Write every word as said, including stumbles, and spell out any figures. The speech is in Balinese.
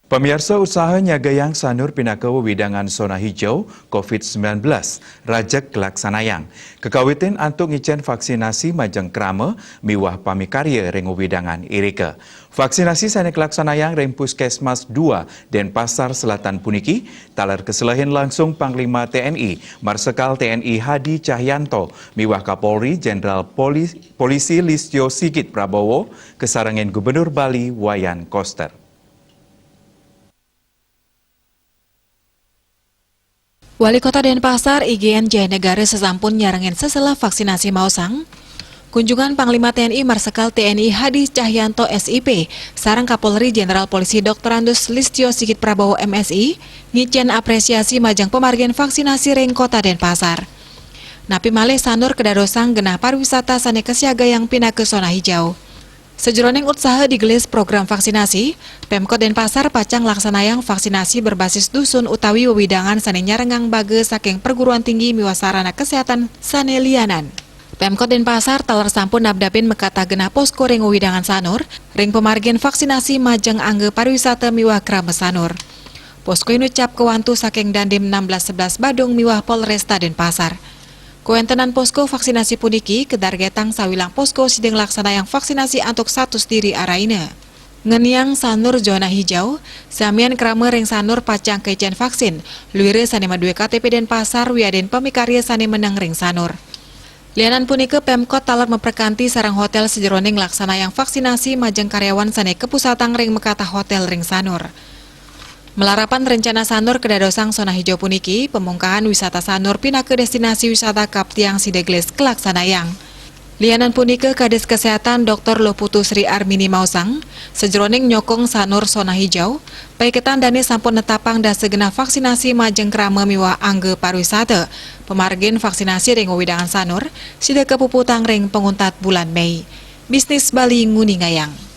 Pamiarsa, usaha nyagayang sanur pinaka wewidangan zona hijau covid sembilan belas rajeg kalaksanayang. Kakawitin antuk ngicen vaksinasi majeng krama miwah pamikarya ring wewidangan irika. Vaksinasi sane kalaksanayang ring Puskesmas dua Denpasar Selatan puniki taler kaselehin langsung Panglima T N I Marsikal T N I Hadi Cahyanto miwah Kapolri Jenderal Poli-, Polisi Listio Sigit Prabowo kasarengin Gubernur Bali Wayan Koster. Wali Kota Denpasar, I G N Jaya Negara, sasampun nyarengin seselah vaksinasi maosang, kunjungan Panglima T N I Marsikal T N I Hadi Cahyanto, S I P, sareng Kapolri Jenderal Polisi Doktorandus Listio Sigit Prabowo, M Si, ngicen apresiasi majeng pamargin vaksinasi ring Kota Denpasar. Napi malih sanur kadadosang genah pariwisata sane kasiagayang pinaka zona hijau. Sajeroning utsaha digelis program vaksinasi, Pemkot Denpasar pacang nglaksanayang vaksinasi berbasis dusun utawi wewidangan sane nyarengang baga saking perguruan tinggi miwah sarana kesehatan sane lianan. Pemkot Denpasar taler sampun nabdabin makatah genah posko ring wewidangan sanur, ring pamargin vaksinasi majeng angga pariwisata miwah krama sanur. Posko inucap kawantu saking Dandim enam belas sebelas Badung miwah Polresta Denpasar. Kawentenan posko vaksinasi puniki kadargetang sawilang posko sida nglaksanayang vaksinasi antuk satus diri araina. Ngeniang sanur zona hijau, samian krama ring sanur pacang kaicen vaksin, luira sane madue K T P Denpasar wiadin pamikarya sane meneng ring sanur. Lianan punika, Pemkot taler maprekanti sareng hotel sajeroning nglaksanayang vaksinasi majeng karyawan sane kapusatang ring makatah hotel ring sanur. Malarapan rencana sanur kadadosang zona hijau puniki, pamungkahan wisata sanur pinaka destinasi wisata kaptiang sida gelis kalaksanayang. Lianan punika, Kadis Kesehatan Doktor Luh Putu Sri Armini maosang, sajeroning nyokong sanur zona hijau, paiketan dane sampun netapang dasa genah vaksinasi majeng krama miwah angga pariwisata. Pamargin vaksinasi ring wewidangan sanur, sida kapuputang ring panguntat bulan Mei. Bisnis Bali nguningayang.